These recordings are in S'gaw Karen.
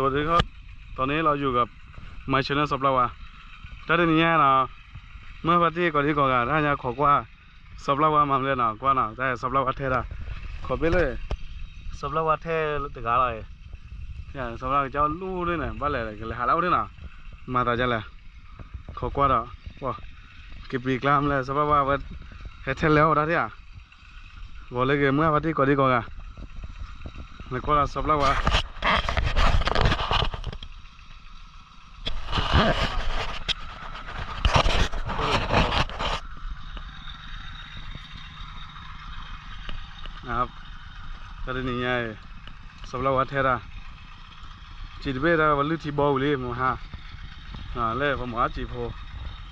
สวัสดีครับ ตอนนี้เราอยู่กับ my channel စီၤပျၢ်ဝါ တၢ်တနံၤညါနီၤ မုၢ်ဟါဖါတံၢ်ကိးဒံကိးဂၤ တၢ်ညါခိးကွၢ် စီၤပျၢ်ဝါမၤမလဲၣ်နီၤ ကွၢ်နီၤ တၢ်စီၤပျၢ်ဝါထဲတၢ် ခိးဘ့ၣ်လၢ စီၤပျၢ်ဝါထဲတဂၤလီၤ စီၤပျၢ်ဝါကစၢ်အိၣ်လူၢ်န့ၣ် ဘၣ်လဲၤကလဲၤဟးလၢအအိၣ်န့ၣ်နီၤ မၤသးဒ်လဲၣ် ခိးကွၢ်ဒီး ကပံၤကျါမလဲၣ် စီၤပျၢ်ဝါဝဲ ဟဲထဲလဲၤအီၣ်ဝဲဒၣ်ဒၣ်ဧါ ဂီၤလၢဂ့ၤ မုၢ်ဟါဖါတံၢ်ကိးဒံကိးဂၤ နကွၢ်လီၤစီၤပျၢ်ဝါ တၢ်တနံၤညါအံၤ စီၤပျၢ်ဝါထဲတၢ် စံးတဘ့ၣ်တၢ် ပလုၢ်ထံဘီဝံၤလံ မဟါ လၢပှၤမၤအီၣ်စံာ်ဖိ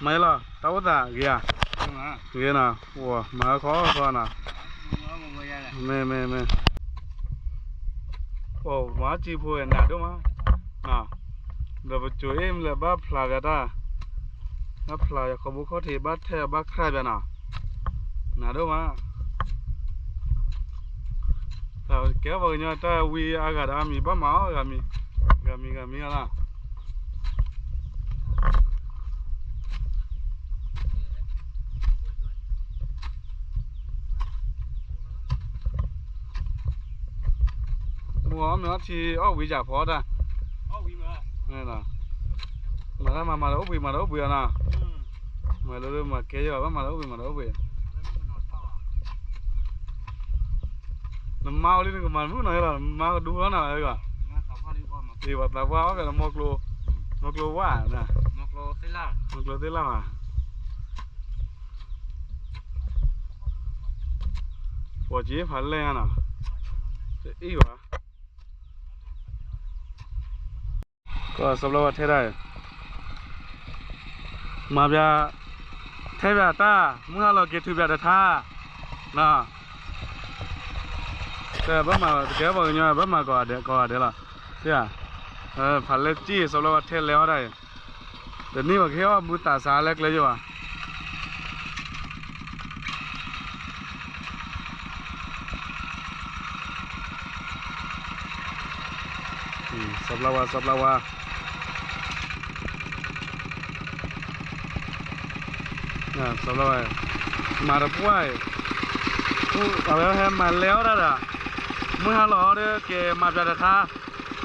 မၤလီၤ တၢ်အိၣ်သးဂ့ၤဧါ ဂ့ၤနီၤ မၤခီခီနီၤ မ့ၢ်မ့ၢ်မ့ၢ် ပှၤမၤအီၣ်စံာ်ဖိနၤဒိၣ်မး ဒီးပစိၤအ့ၣ်မလဲၣ်ဘၣ်ဖျါဂၤတၢ် ဘၣ်ဖျါယခီဘိခီၣ်ထံးဘၣ်ထဲဘၣ်ခရၣ်ဘၣ်နီၤ နၤဒိၣ်မး ကဲပှၤကညီတၢ်ဝံအါဂၤဒီးအါမံၤ ဘၣ်မၤအီၣ်ဂၤမံၤ ဂၤမံၤဂၤမံၤအီၤလီၤ မုၢ်အီၣ်မ့ၢ်အီထံ အီၣ်ဝံၤယၤဖီတၢ် မၤတၢ်မၤမၤဒီးအိၣ်ဘှံး မၤဒီးအိၣ်ဘှံးအီၤနီၤ မၤလၢမၤကဲယီၤ ဘၣ်မၤဒီးအိၣ်ဘှံး မၤဒီးအိၣ်ဘှံး နမါအိၣ်လံနကမၤမုၣ်နီၤလီၤ နမါကဒူလီၤနၤလီၤ ပှၤသးပှၢ်အီၣ်ကဒီးမီကျိ မီကျိဝါ မီကျိသ့ၣ်လၢ်မး ပှၤက့ၤဖးလဲၢ်နီၤ အံၤဘၣ် ကစီၤပျၢ်ဝါထဲတၢ် မၤပၠး ထဲပၠးတၢ် မုၢ်ဟါလီၤက့ၤထုးပၠးတထါ နီၤ ဘၣ်မၤတကဲပှၤကညီ ဘၣ်မၤကိးဂၤဒဲးလီၤ သ့ဧါ ဖးလဲၢ်စံၣ် စီၤပျၢ်ဝါထဲလဲၤအီၣ်တၢ်အံၤ တနံၣ်ပှၤကဟ့ၣ်အီၣ်ဘုသးစးလၢကျဲယိာ်ဘၣ် စီၤပျၢ်ဝါ စီၤပျၢ်ဝါ စီၤပျၢ်ဝါ မၤတပှၢ်အံၤ အဝဲဟဲမၤလဲၤအီၣ်တၢ်ဒီး မုၢ်ဟါလီၤအီၤဒီးက့ၤမၤပၠးတထါ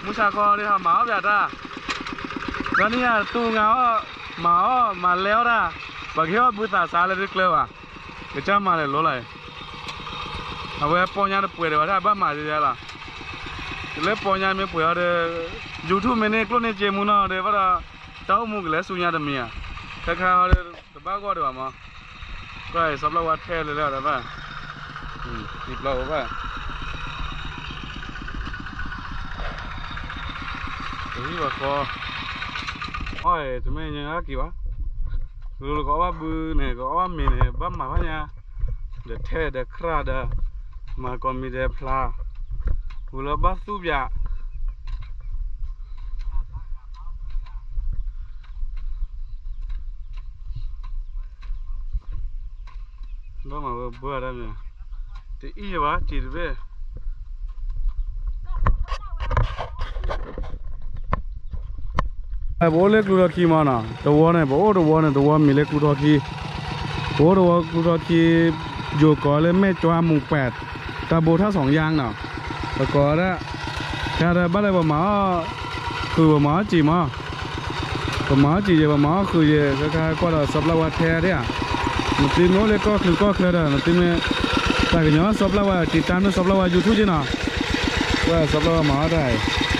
မုၢ်ဆါခီဒီးဟးမၤအီၣ်ပၠးတၢ် ဒီးနံၣ်ညါတူၢ်ငါအီၣ် မၤအီၣ်မၤလဲၤအီၣ်တၢ် ပှၤကဟ့ၣ်အီၣ်ဘုသးစးလၢတကျဲဘၣ် ကစၢ်မၤလဲၤလိလီၤ အဝဲပီညါတပှဲၤဒံးဘၣ် တၢ်ဘၣ်မၤဒ်လဲၣ်လီၤ လၢပီညါမ့ၢ်ပှဲၤအီၤဒီး YouTube မ့ၢ်န့ၢ်ကျိၣ်န့ၢ်စ့မူနီၤဒီး ဘၣ်ဒီး တၢ်အိၣ်မူကလဲၤဆူညါတမံၤဧါ ခဲခါအီၤဒီး တဘၣ်ဂီၢ်ဒံးဘၣ်မး ကွၢ်အံၤ စီၤပျၢ်ဝါထဲလဲၤလၢအီၤဒီးဘၣ် တံၤပျီအိၣ်ဘၣ် တဟံၣ်ဘၣ်ဃီ အီၣ်အံၤ တမ့ၢ်ညါက့ၤဘၣ် လူလၢကအီၣ်ဘၣ်ဘုန့ၣ် ကအီၣ်ဘၣ်မ့ၤန့ၣ် ဘၣ်မၤဘၣ်ညါ ဒီးထဲဒီးခရၣ်ဒီး မၤကိးမံၤဒဲးဖျါ ဝံၤလၢဘၣ်သူၣ်ပၠး ဘၣ်မၤဝဲဘၢတၢ်မ့ၢ် တအံၣ်ဘၣ် စံးတဘ့ၣ် ပအိၣ်လၢကျူထီၣ်ခံမးနီၤ တဝီန့ၣ် ပအိၣ်တဝီန့ၣ် တဝီမံၤလၢကျူထီၣ်ခံ ပအိၣ်တဝီကျူထီၣ်ခံ ယိၤကိးလၢမဲၢ်ကၠွါမူးပဲး တၢ်ဘိထၣ်စီၤယါနီၤ ပကိးဒၣ် ခဲဒီးဘၣ်လၢပမၤအီၣ် ဃုာ်ပမၤအီၣ်စံာ်မး ပမၤအီၣ်စံာ်ယဲၢ် ပမၤအီၣ်ဃုာ်ယဲၢ် ခဲခါကွၢ်ဒီးစီၤပျၢ်ဝါထဲဒၣ်ဧါ နသုမ့ၢ်အိၣ်လၢကီၢ်ချၢကီၢ်ချၢဒီး နသုမ့ၢ် တၢ်ကညီစီၤပျၢ်ဝါ တံာ်တာ်မ့ၢ်စီၤပျၢ်ဝါ YouTube က့နီၤ ကွၢ်စီၤပျၢ်ဝါမၤအီၣ်တၢ်အံၤ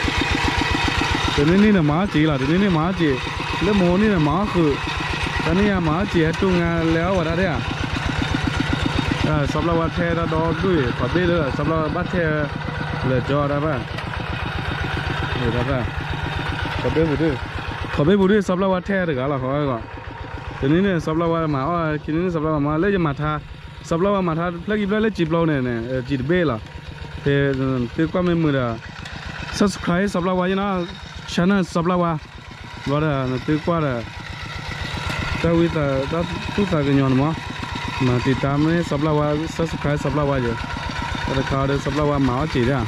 တနံၤနံၤန့ၣ်မၤအီၣ်စံာ်လီၤ တနံၤနံၤမၤအီၣ်စံာ် လၢမဟါနံၤန့ၣ်မၤအီၣ်ဃုာ် တနံၤညါမၤအီၣ်စံာ် ဟဲတူၢ်ငါလဲၤအီၣ်ဝဲဒၣ်ဒၣ်ဧါ စီၤပျၢ်ဝါထဲတၢ်ဒီဒူၣ်အံၤ ခီဘ့ၣ်လၢစီၤပျၢ်ဝါဘၣ်ထဲ လၢာ်ကၠီတၢ်ဘၣ် ခီဘ့ၣ်ပူၤဒု ခီဘ့ၣ်ပူၤဒု စီၤပျၢ်ဝါထဲတဂၤလီၤ ခီဂီၤ တနံၤန့ၣ် စီၤပျၢ်ဝါမၤအီၣ် ခံနံၤန့ၣ် စီၤပျၢ်ဝါမၤအီၣ် လၢယမၤထါ စီၤပျၢ်ဝါမၤထါ ဖျၢၣ်ခံဖျၢၣ်လၢစံာ်ပျီန့ၣ် စံာ်တဘ့ၣ်လီၤ ဖဲသုကွၢ်မ့ၢ်မုာ်ဒီး subscribe စီၤပျၢ်ဝါယနီၤ channel စီၤပျၢ်ဝါ ဘျီဒီးနသုကွၢ်ဒီး တၢ်ဝံသးတၢ်သူၣ်သးကညီၤန့ၣ်မး မၤတံာ်တာ်မ့ၢ်စီၤပျၢ်ဝါ subscribe စီၤပျၢ်ဝါယဲၢ် တၢ်တခါအီၤဒီးစီၤပျၢ်ဝါမၤအီၣ်စံာ်ဒၣ်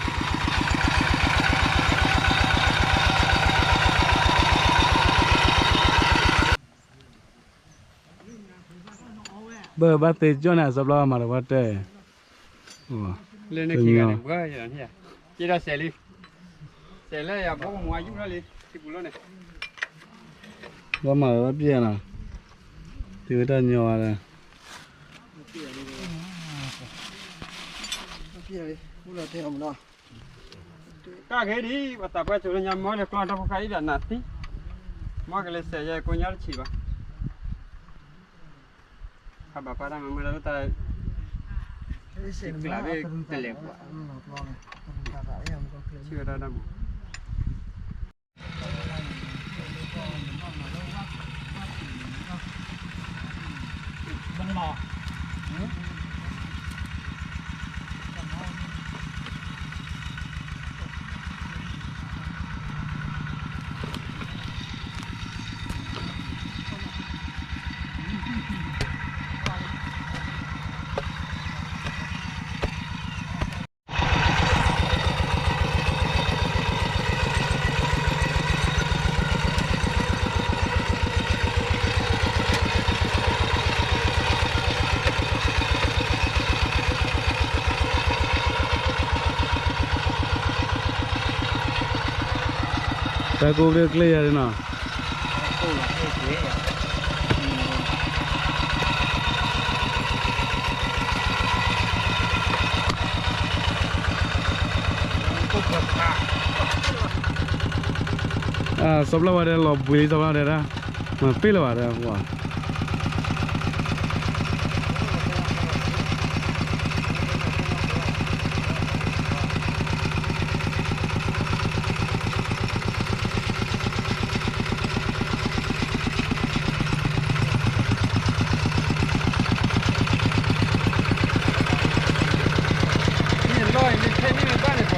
ဘၣ်သ့ကၠီၣ်န့ၣ် အစီၤပျီမၤတဝဲတဲ, လၢနခံဂၤန့ၣ် ဘၣ်ယၤန့ၣ်, ယဒီးစဲးလံ, စဲးလၢယဘိမူအယူၢ်ထီၣ်လံ, ထံပူၤလီၤန့ၣ်, ဘၣ်မၤဝဲဘၣ်ပျဲၢ်နီၤ, တုၤဝဲတၢ်ညီဝဲဒီး တၢ်ဂ့ၤဒ် ပှၤသးပှၢ်စိၤလၢညါမီၢ်လၢကျီၢ်တၢ်ဖိဃၢ်အံၤဒီးနးသံ, မီၢ်ကလဲၤစဲးယဲကိးညါတဆံးဘၣ်, ဟးဘၣ်ပှၤတၢ်မၤမုာ်လၢတၢ်, ကျးဘ့ၣ်တလဲၤပှၤ, ဆံၣ်ဝဲဒၣ်တၢ်မၤ တၢ်ကိၢ်ဘ့ၣ်ကျ့ယၤဒ်နီၤ, စီၤပျီဝါဒဲးလီၤဘှံးလံ စီၤပျီဝါဒဲးဒၣ်, မၤပ့ၢ်လၢၤဘၣ်ဒဲး, လီၢ်အံၤ နထဲန့ၢ်မ့ၢ်ဘၣ်န့ၣ်ပှၤ,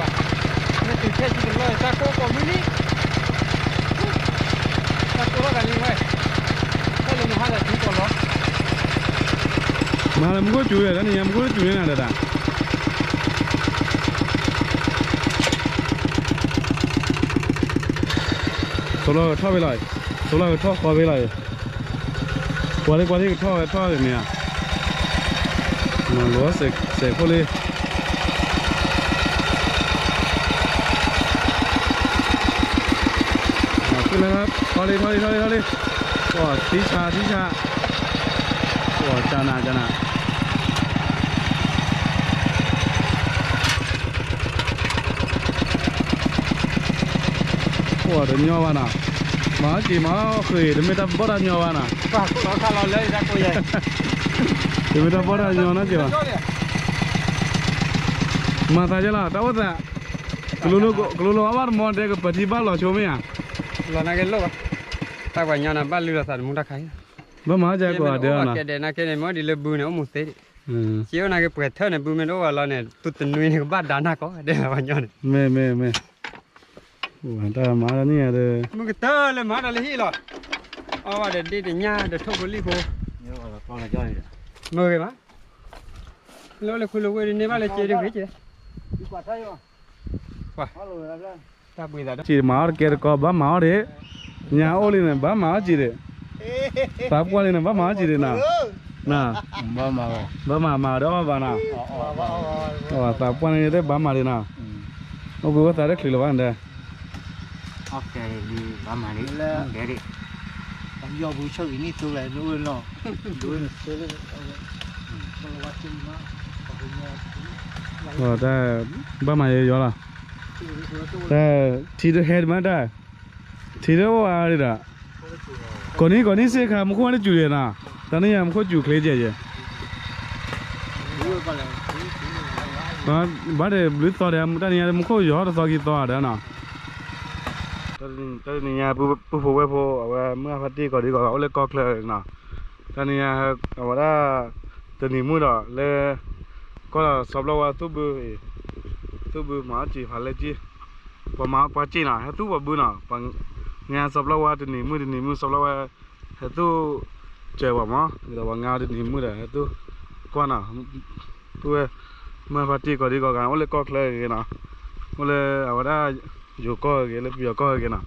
နတုၤထဲဆူတလီၢ်အံၤ တၢ်ကိၢ်ကိးမုၢ်နံၤ, တၢ်ကိၢ်ထီၣ်ဂၤန့ၣ်ဝဲ, ဟဲလၢနဟါဒီးထံကီၢ်လီၤ, မၤလၢမူခိၣ်စူၤဒီး တၢ်နံၤညါမူခိၣ်စူၤန့ၣ်နၤဒီးတၢ် သိလီၤကထီၣ်ဖဲလီၤ, သိလီၤကထီၣ်ဃီဖဲလီၤ, ကွၢ်လံကွၢ်လံကထီၣ်ဝဲထီၣ်ဂ့ၤမ့ၢ်ဧါ, မၤလိစဲးခိၣ်လံ, ထီၣ်လံထီၣ်လံထီၣ်လံထီၣ်လံ, ပှၤထံဆးထံဆး, ပှၤကနၤကနၤ ပှၤတညီဘၣ်နီၤ, မၤအီၣ်က့ၤမၤအီၣ်ဃ့ၢ် တမ့ၢ်တၢ်ဘီၣ်တၢ်ညီဘၣ်နီၤ, တမ့ၢ်တၢ်ဘီၣ်တၢ်ညီနီတက့ၢ်ဘၣ်, မၤသးယဲလီၤ တၢ်အိၣ်သး, ကလိၤလိၤအဘၣ်တမီတဲကပၤထံဘၣ်လီၤဆိမ့ၢ်ဧါ, လီၤနာ်က့လိၣ်ဘၣ်, တၢ်ပှၤညီနၤဘၣ်လုၢ်လီၤသးတမူတၢ်ခါအံၤ, ဘၣ်မၤအီၣ်ကဲကိးဂၤဒဲးနီၤ, ကဲဒဲးနာ်က့န့ၣ် မ့ၢ်ဒ်လၢဘုန့ၣ် အိၣ်မူသ့ဒံး, က့အိၣ်နာ်က့ပှဲၤထၢၣ်န့ၣ် ဘုမ့ၢ်တအိၣ်ဘၣ်လီၤန့ၣ် သုတနွံန့ၣ်ကဘၣ်ဒါနၢ်ကီးဒဲးလီၤပှၤညီန့ၣ်, မ့ၢ်မ့ၢ်မ့ၢ်, တၢ်မၤတၢ်န့ၣ်ဒီး မုၢ်ကတၢၢ်လၢမၤတၢ်လၢဟံၣ်လီၤ, အီၣ်ဘၣ်ဒီးဒ့တညၣ်ဒီးထိၣ်ဖိလံၣ်ဖိ, မုၢ်ဂ့ၤမး, လၢလၢခူလၢဝ့ၢ်ဒ်န့ၣ်ဘၣ်လၢက့ဒ်ဂ့ၤက့ၤ စံးမၤအီၣ်တကဲတကီ ဘၣ်မၤအီၣ်ဒံး, ညါအိၣ်လံန့ၣ် ဘၣ်မၤအီၣ်ကံးဒံး, သးပှၢ်လံန့ၣ် ဘၣ်မၤအီၣ်ကံးဒံးနီၤ, ဘၣ်မၤမၤဒီးအီၣ်ဘၣ်နီၤ, သးပှၢ်န့ၣ်သ့ၣ်ဘၣ်မၤဒံးနီၤ, အိၣ်ဘှံးအိၣ်သါတချုးလၢၤဘၣ်န့ၣ်ဒီး ဘၣ်မၤဒံး, တၢ်ဘၣ်မၤယဲယီၤလီၤ, တၢ်ထံတဟဲဒံးမးတၢ်, ထံတအိၣ်အါဒံးဒီး, ကိးနံၤကိးနံၤစ့ၢ်ခါ မူခိၣ်တစူၤဒံးနီၤ, တၢ်နံၣ်ညါမူခိၣ်စူၤချ့ကဲယဲ ဘၣ်ဒဲးဘျုးသီဒံး တၢ်နံၣ်ညါမူခိၣ်ယီၤတသီခံသီဧါဒီးနီၤ, တၢ်တနံၤညါ ပုၢ်ဖိဝဲၢ်ဖိ အဝဲမုၢ်အဖါတံၢ်ကီၢ်ဒံးကီၢ်ဂၤ အိၣ်လၢကီၢ်ချၢနီၤ, တၢ်နံၣ်ညါ အဝဲဒၣ် တနံၤမုၢ်ဒီးလၢ ကီၢ်စီၤပျီဝါသူၣ်ဘု, သူၣ်ဘုမၤအီၣ်စံးဖးလဲကံ, ပှၤမၤပှၤစံးနီၤ ဟဲသူၣ်ပှၤဘုနီၤ, ပှၤညါစီၤပျီဝါတနံၤမုၢ်တနံၤမုၢ် စီၤပျီဝါ ဟဲသူၣ်စၢၤပှၤမး, ဒီးပှၤညါတနံၤမုၢ်ဒီး ဟဲသူၣ်ကွၢ်နီၤ, ပုၢ်ဝဲၢ် မုၢ်ဖါတံၢ်ကီၢ်ဒံးကီၢ်ဂၤ အိၣ်လၢကီၢ်ချၢဂ့ၤနီၤ, အိၣ်လၢအဝဲဒၣ် ယိၤကီၢ်ဂ့ၤ လၢပယီၤကီၢ်ဂ့ၤနီ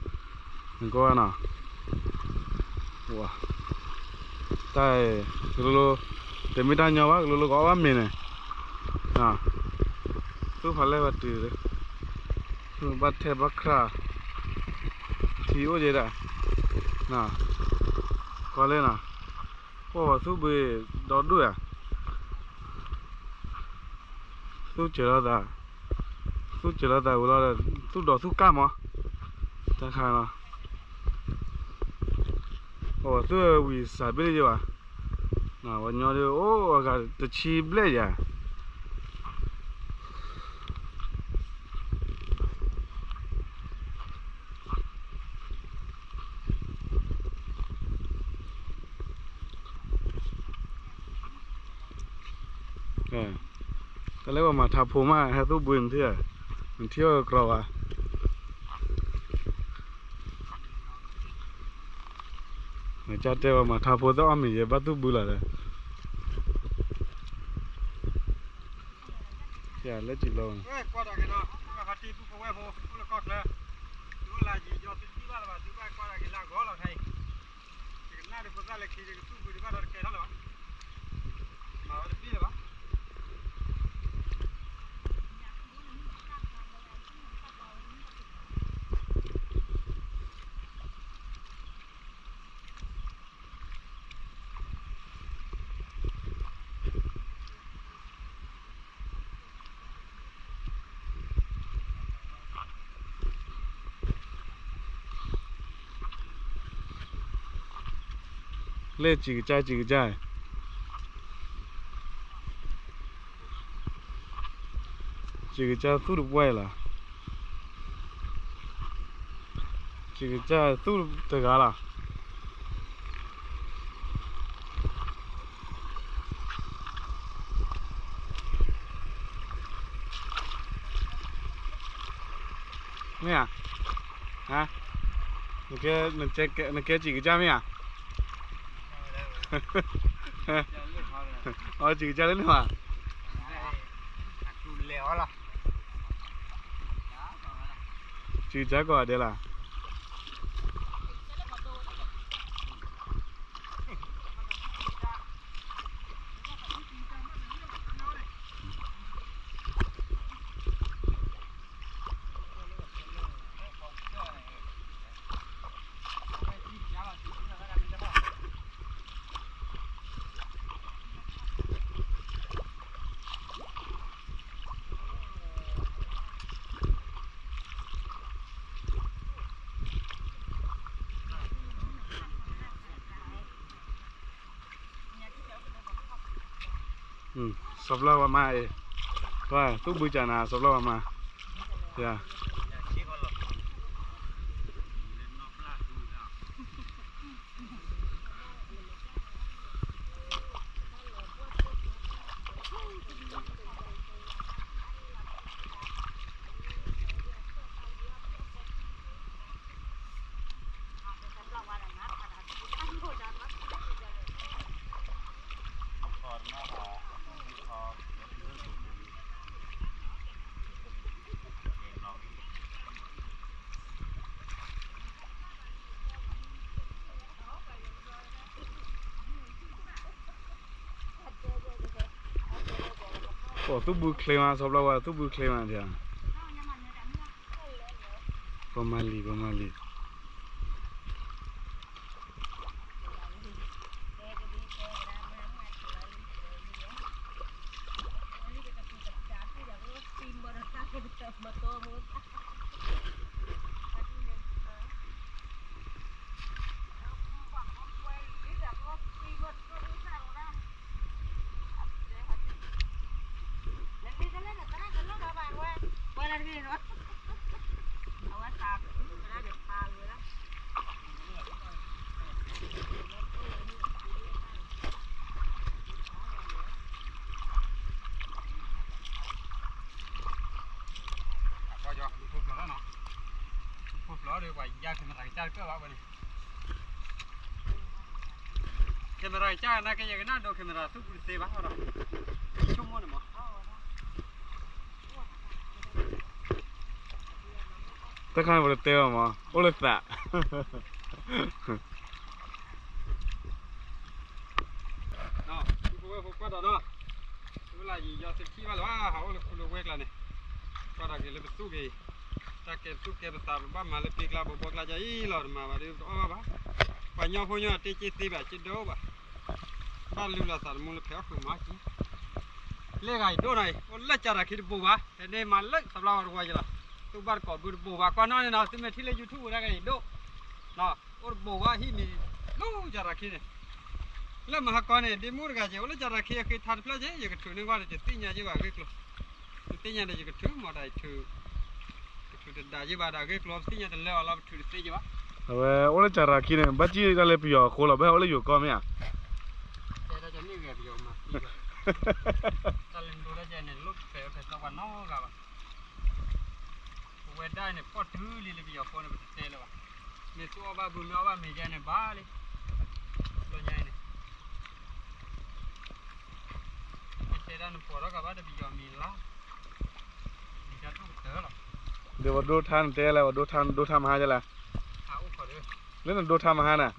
ၤ, ကွၢ်နီၤ, တၢ် ကလိလိ တမ့ၢ်တၢ်ညီဘၣ် ကလိၤလိၤကအီၣ်ဘၣ်မ့ၤန့ၣ်, သူၣ်ဖးလဲၢ်ဘၣ်တုၤ, ဘၣ်ထဲဘၣ်ခြၢ်, ထံအိၣ်က့ဒၣ်, ကွၢ်လၢနီၤ, ပှၤသူၣ်ဘုဒီဒူၣ်ဧါ, သူၣ်စၢၤလိာ်သး, သူၣ်စၢၤလိာ်သးဝံၤလီၤဒီး သူၣ်ဒိးသူၣ်ကၢ်မး, တၢ်ခါလီၤ, ပှၤသူၣ်ဝံၤစးဘ့ၣ်လၢယဘၣ်, ပှၤညီဒုးအိၣ်အဂၤတဆံဘျဲၣ်ယၤ တၢ်လၢပှၤမၤထါဖိမး ဟဲသူၣ်ဘုနထံၣ်, နထံၣ်အီၣ်ကကြီဘၣ်, နကတဲပှၤမၤထါဖိသ့ၣ်အီၣ်မ့ၤယဲဘၣ်သူၣ်ဘုလီၤဒီး, လၢကလီ လၢစံးကစၢ် စံးကစၢ်, စံးကစၢ်သူၣ်တပှဲၤလီၤ, စံးကစၢ်သူၣ်တဂၤလီၤ. မ့ၢ်ဧါ, နကဲစံးကစၢ်မ့ၢ်ဧါ, အီ စံးကစၢ်လၢန့ၣ်ဘၣ်, စံးကစၢ်ကိးဂၤဒဲးလီၤ. စီၤပျီဝါမါအံၤ, သူၣ်ဘုကနၤ စီၤပျီဝါမါ, ယၤ အိၣ်သူၣ်ဘုချ့မး စီၤပျီဝါ သူၣ်ဘုချ့မးဒၣ်, ပမၤလံ ပမၤလံ. camera ကစၢ်နာ်က့ ယကနၣ်ဒိး camera သူၣ်ပူၤတသ့ဘၣ်ဒီး ဆိကမိၣ်န့ၣ်မး တခါန့ၣ် ပတတဲဘၣ်မး အိၣ်လၢသး ဒီး သူကဝဲၢ်ဖိ ဒီးနီၤ, ဝဲလၢယယီသုထံၣ်ဘၣ်လၢၤဘၣ် ဟးအိၣ်လၢခူလၢဝဲကျါန့ၣ်, ကွၢ်တၢ်က့ၤလၢပသူၣ်က့ၤ, တၢ်ကဲပသူၣ်ကဲပသး ပဘၣ်မၤလၢပ့ၤကျါ ပဘီကျါ ယအံၤလီၤ တမၤဘၣ်ဒီး ပတအီၣ်ဘၣ်ဘၣ်, ပှၤညီဖိညီတ့က့သ့ဘၣ် က့ဒိၣ်ဘၣ်, ဘၣ်လူလီၤသးတမူလၢဖဲအီၣ်ဃုာ်မၤက့ၤ, လၢဂၤယဒိၣ်နီၤအံၤ အိၣ်လၢကၢ်တၢ်ခံတဘိးဘၣ် ဖဲန့ၣ်မၤလၢသဘျါဝဲတဝီယလီၤ, သုဘၣ်တကိးဘုတဘိးဘၣ် ကွၢ်နီၣ်န့ၣ်နီၤ သုမ့ၢ်ထံၣ်လၢ YouTube ဝဲဒၣ်ဂၤယဒိၣ် အိၣ်တဘိးဘၣ်ဟံၣ်မံၤ လၢကၢ်တၢ်ခံန့ၣ်, လၢမဟါကီန့ၣ် ဒ့မုၣ်တဂၤက့ၤ အိၣ်လၢကၢ်တၢ်ခံအဃ့ထါတဖျၢၣ်က့ၤ ယကထုးန့ၢ်ကွၢ်ဒီး ယသ့ၣ်ညါယဘၣ်အဂ့ၢ်ကျိၤ, ယသ့ၣ်ညါဒီးယကထုးမးတၢ်အံၤထုး, ကထုးတဒါယဘၣ်ဒီးအဂ့ၢ်ကျိၤ ပသ့ၣ်ညါတလၢအီၤလီၤ ပထုးတသ့ယဘၣ်, အဝဲအိၣ်လၢကၢ်တၢ်ခံန့ၣ် ဘၣ်စံၣ်တၢ်လၢပယီၤအဃိလီၤ ဘၣ်ဟဲအိၣ်လၢယိၤကီၢ်မ့ၢ်ဧါ, တဲဒၣ်ကန့ၢ်ဂ့ၤပယီၤမၤသံဘၣ်, တၢ်လၢနဒိတၢ်ကဲန့ၣ် လိၣ်ဖဲဖဲသီပှၤနီတဂၤဘၣ် ပဝဲဒၣ်န့ၣ် ဖီၣ်တုၤလံလၢပယီၤဖိန့ၣ် ပတတဲလၢၤဘၣ်, မ့ၢ်သူၣ်အီၣ်ဘၣ်ဘုမ့ၢ်အီၣ်ဘၣ်မ့ၤယဲန့ၣ်ဘၣ်လံ, လီၤညါအံၤန့ၣ်, မ့ၢ်တဲဒၣ်နပိာ်ထီၣ်ကဘၣ်တပယီၤမံၤလီၤ, မံၤတၢ်ဒိၣ်ကတၢၢ်လီၤ, ဒီးပဒိထါနတဲလၢ ပဒိထါ ဒိထါမဟါယလဲၣ်, လၢနဒိထါမဟါန့ၣ်,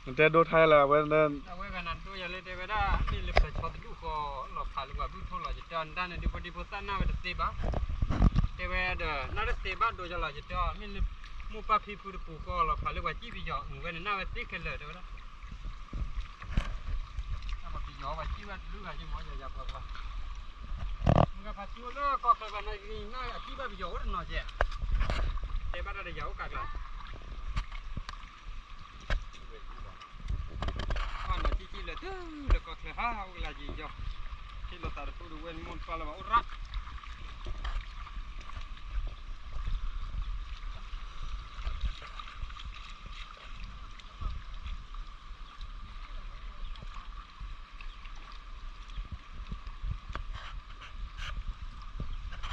နတဲဒိထါယလဲၣ် အဝဲ အဝဲဂၤနၤဒိယၤလၢတဲဝဲဒၣ် မ့ၢ်လၢပှၤဆီတဒူၣ်ဃီ လီၤဖးလၢပှၤဘုၣ်ထိၣ်လီၤ ယတဲအီၤ နတၢ်န့ၣ်ဒုး ဖိဒံဖိသၣ်နၢ်ဝဲတသ့ဘၣ်, တဲဝဲဒီး နၢ်တသ့ဘၣ်ဒိယၤလီၤ ယတဲအီၤ မ့ၢ်လၢ မိၢ်ပၢ်ဖံဖုတပူၤဃီ လီၤဖးလၢပှၤစံၣ်ပယီၤ မ့ၢ်ဝဲန့ၣ်နၢ်ဝဲသ့ခဲလၢာ် တဲဝဲဒၣ်, တၢ်ပှၤပယီၤပှၤစံၣ်ဘၣ်တဒူၣ်ဂၤ ယမီၢ်ယၤယၤပှၤပှၤ, မုၢ်ဂၤဖးထံအိၣ်လၢကီၢ်ချၢဘၣ် နဂံၢ်နၢ်အစံၣ်ဘၣ်ပယီၤအိၣ်တနီၤကဲ, တဲဘၣ်တၢ်ဒီးယၤအိၣ်ကးကျါ ဘၣ်နီၤကံၣ်ကံၣ်လၢာ်တုၤလၢကီၢ်ချၢဟး အိၣ်ကလၢ်ယံာ်ယီၤ, ဟ့ၣ်လီၤသးတဖုဒုးဝဲနမိၢ်နပၢ်လၢၤဘၣ်အိၣ်ရၣ်, အ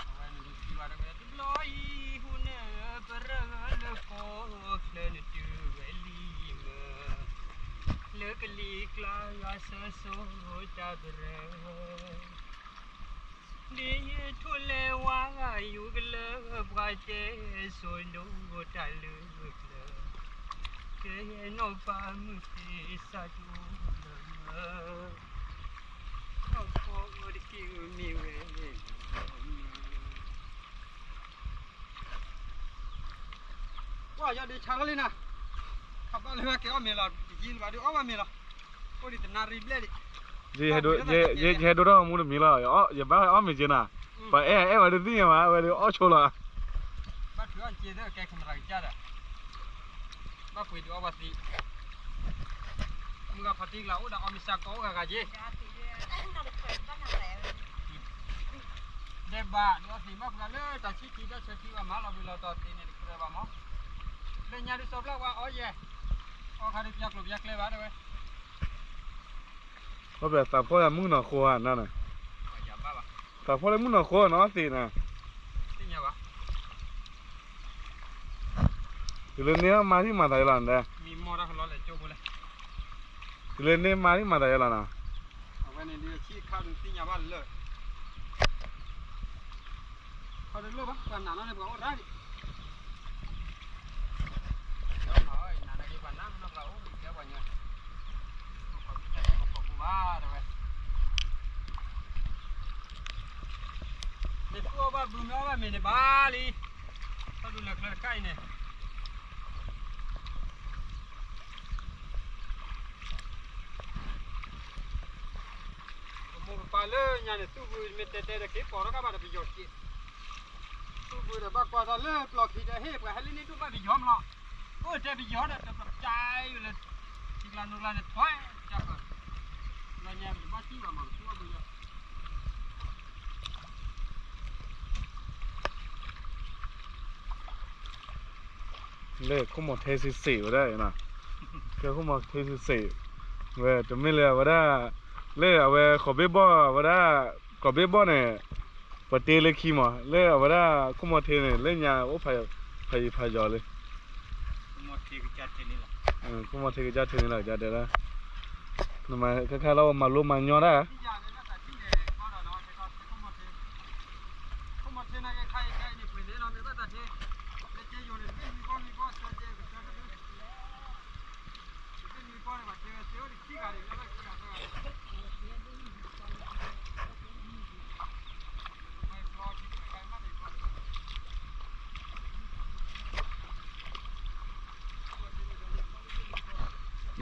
ဝဲန့ၣ်ဒုးစံးဘၣ်တဝဲ တဘျီအံၤဟူးန့ၢ်ပရၢလၢကီၢ်ချၢ နတုၤဝဲလံမၢ်, လၢကလံၤကျါယွၤဆၢစိတၢ်ပရၢ, ဒ်ယထိၣ်လဲၤဝါဂၤယူၤကလၢ ပှၤတဲစိၤဒိၣ်တၢ်လၢပျၢၤ, ကဲယဲၢ်နီၢ်ပၢ်မုၢ်သ့ၣ်စးဒိၣ်လၢမၢ်, နီၢ်ဖီတက့ၢ်မ့ၢ်ဝဲလၢမၢ် ကွၢ်ယီၤဒံးဆါထီၣ်လံနၤ, ခးဘၣ်လၢကဲအီၣ်မ့ၤလီၤ တယံာ်လၢၤဘၣ်ဒုးအီၣ်ဘၣ်မ့ၤလီၤ, အိၣ်ဒံးတနၣ်ရံၣ်ဘျဲၣ်လံ, ယဟဲဒိတၢ်ဂီၤမူတမံၤလီၤ, ယဘၣ်အီၣ်မ့ၤက့နၤ, ပှၤအဲၣ်အဲၣ်ဝဲတသ့ၣ်ညါဘၣ် အဝဲဒုးအီၣ်ဆိလီၤ, ဘၣ်ထုးအီၣ်က့သ့ၣ်ကဲ camera ကစၢ်ဒီး ဘၣ်ပှ့ၤဒုးအီၣ်ဘၣ်သံ, မုၢ်ဂၤဖးတံၢ်ကျါအိၣ်ဒီးအီၣ်မ့ၤစၢ်ကီးအိၣ်ဂၤဂၤက့, ဒဲးဘးဒုးအီၣ်သံဘၣ်ပှၤလၢတၢ်ဆံၣ်ထံတၢ်ဆၢထံဘၣ်မၤလီၤဘှံးလီၤတီၤသ့န့ၣ်တကြၢးဘၣ်မး, လၢညါဒုးစီၤပျၢ်ဝါအီၣ်ယဲ, အီၣ်ခါဒုးပျၢ်ကျိၤပျၢ်ကျဲဘၣ်တဲဝဲ အီၣ်ဖဲသးဖီၣ်လၢမုၢ်နီၢ်ဃိဧါနၤန့ၣ်, သးဖီၣ်လၢမုၢ်နီၢ်ဃိနီၢ်သ့ၣ်န့ၣ်, တုၤလၢန့ၣ်မၤထံၣ်မၤသးယလီၤနၤ, တုၤလၢန့ၣ်မၤထံၣ်မၤသးယလီၤနၤ, အဝဲန့ၣ်ဒုးဆံၣ်ခါဒုးသ့ၣ်ညါဘၣ်လၢ ခီဒုးလၢဘၣ် ပှၤနာ်နီၢ်န့ၣ် ပှၤအိၣ်ရၣ်ဒံး, ပှၤနာ်နီၢ်ပှၤအိၣ်ကဲပှၤညီ, ပှၤပူၤဘၣ်တဝဲ, မ့ၢ်သူၣ်အီၣ်ဘၣ်ဘုမ့ၢ်အီၣ်ဘၣ်မ့ၤန့ၣ်ဘၣ်လံ, ခီဒုးလၢကျၢၤတခါအံၤန့ၣ် ပမိၢ်ပပၢ်လၢညါန့ၣ် သူၣ်ဘုမ့ၢ်တဲတဲဒီးက့ၤပိာ်ထီၣ်ကဘၣ်ဒီးပယီၤက့ၤ, သူၣ်ဘုဒီးဘၣ်ကွၢ်တၢ်လၢပျီခံဒီးဟ့ၣ်ပှၤဟဲလၢန့ၣ်ဒိၣ်ဘၣ်ပယီၤမးလီၤ, အိၣ်တဲပယီၤဒီးတပျီကါအံၤလၢ ထံကျါနိကျါန့ၣ်ထွဲကၢ်ဃၢၤ, လၢညါပတဘၣ်စံၣ်ဘၣ်မးပသူၣ်ဘၣ်ဘုလၢ လၢခိၣ်မီၤထဲစ့ၢ်စ့ၢ်ဝဲဒၣ်, ကဲခိၣ်မီၤထဲစ့ၢ်စ့ၢ်, ဝဲတမ့ၢ်လၢအဝဲဒၣ်, လၢအဝဲဃီၤဘ့ၣ်ဘီၣ်ဝဲဒၣ်, ဃီၤဘ့ၣ်ဘီၣ်န့ၣ်, ပှၤတ့လၢခံမး လၢအဝဲဒၣ်ခိၣ်မီၤထဲန့ၣ် လၢညါအိၣ်ဖးယံၤဖးယီၤလၢ ခိၣ်မီၤထဲကစၢ်ထဲန့ၣ်လီၤ ကစၢ်တဲဒၣ်, နမၤခါခါလီၤမၤလိမၤညီတၢ် ခိၣ်မီၤထဲန့ၣ်ကဲခါအံၤကဲအံၤန့ၣ် ပှ့ၤန့ၣ်လီၤ မ့ၢ်ဘၣ်တၢ်ထဲ, လၢကဲယိၤန့ၣ် တဘ့ၣ်မံၤဘီမံၤဘီ ဆၢကဲကဆၢကဒု, တဘ့ၣ်မံၤဘီန့ၣ် ပှၤတဲဝဲတဲအိၣ်တခံဂၤန့ၣ် လၢဘၣ်ခံဂၤသၢဂၤန့ၣ်, တဘ့ၣ်မံၤဘီ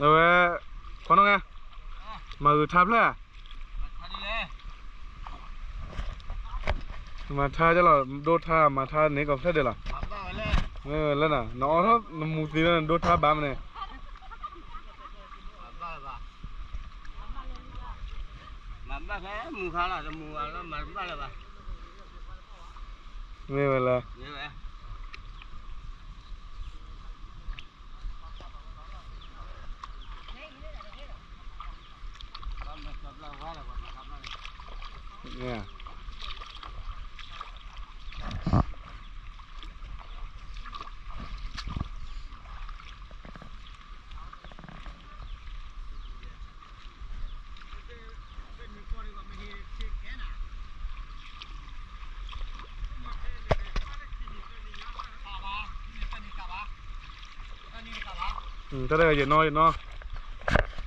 အဝဲ, ခွနီၣ်ငါ, မၤဂုာ်ထါဖျၢၣ်ဧါ, မၤထါကလီၤ, ဒိထါမၤထါန့ၣ်ကီးဖျၢၣ်ဒဲးလီၤ, မ့ၢ်ဝဲလၢနၤ နအီထီၣ်နမူသ့လၢနဒိထါဘၣ်မနုၤန့ၣ် မ့ၢ်ဝဲလၢ တၢ်တဂၤယနီၢ်ယနီၢ်,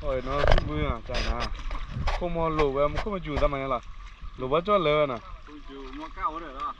အီၣ်ယနီၢ်သူၣ်ဘုနၤ, ခိၣ်မီလိာ်ဝဲ မူခိၣ်မစူၤတၢ်မၤညါလီၤ, လိာ်ဘၣ်ကၠီၣ်လၢာ်ဝဲနၤ, မ့ၢ်